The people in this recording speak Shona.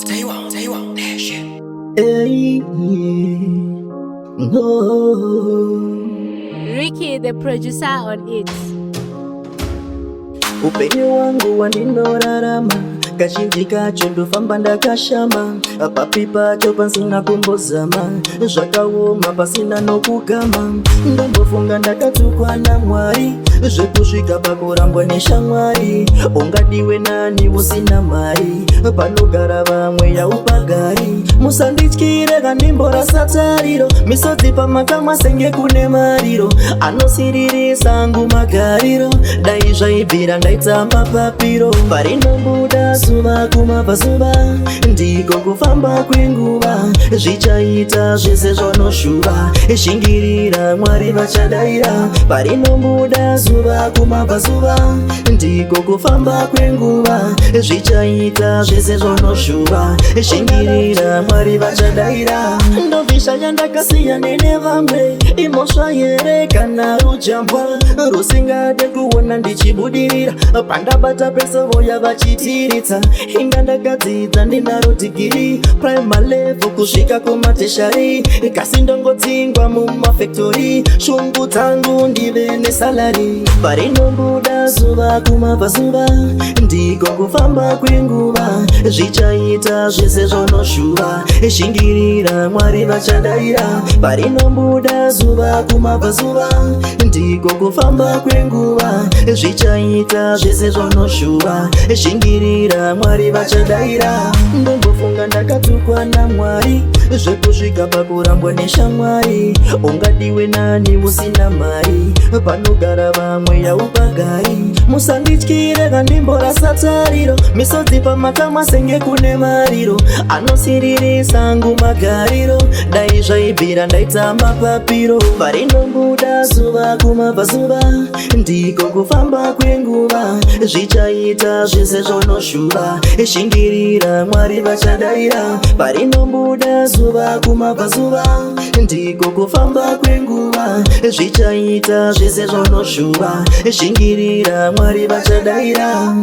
Taiwa, Taiwa, Nation. Hey, no. Ricky, the producer on it. Upenyu wangu wandinorarama, kazhinji kacho ndofamba ndakashama, papi pacho pasina kumbozama, zvakaoma pasina nokugama. Ndombofunga ndakatukwa naMwari zvekusvika pakurambwa neshamwari. Ungadiwe nani usina mari? Panogara vamwe yaupagari. Musandityire kandimborasa tariro, misodzi pamatama senge kune mariro anosiririsa angu magariro. Dai zvaibvira ndaita mapapiro. Parinombuda zuva kumabvazuva, ndiko kufamba kwenguva. Zvichaita zvese zvanoshuva, shingirira, Mwari vachadaira. Parinombuda zuva kumabvazuva, ndiko kufamba kwenguva. Zvichaita zvese zvanoshuva, shingirira, Mwari vachadaira. Ndobvishaya ndakasiyana nevamwe, imhosva here kana rujambwa rusingade kuona ndichibudirira? Pandabata pese voya vachitiritsa. Inga ndakadzidza, ndinaro degree, primary level kusvika kumatertiary, kasi ndongodzingwa mumafactory. Shungu dzangu ndive nesalary. Parinombuda zuva kumabvazuva, ndiko kufamba kwenguva. Zvichaita zvese zvanoshuva, shingirira, Mwari vachadaira. Parinombuda zuva kumabvazuva, ndiko kufamba kwenguva. Zvichaita zvese zvanoshuva, shingirira, Mwari vachadaira. Ndombofunga ndakatukwa naMwari zvekusvika pakurambwa neshamwari. Ungadiwe nani usina mari? Panogara vamwe yaupagari. Musandityire kandimborasa tariro, misodzi pamatama senge kune mariro anosiririsa angu magariro. Dai zvaibvira ndaita mapapiro. Parinombuda zuva kumabvazuva, ndiko kufamba kwenguva. Zvichaita zvese zvanoshuva, shingirira, Mwari vachadaira. Parinombuda zuva kumabvazuva, ndiko kufamba kwenguva. Zvichaita zvese zvanoshuva, shingirira, Mwari vachadaira.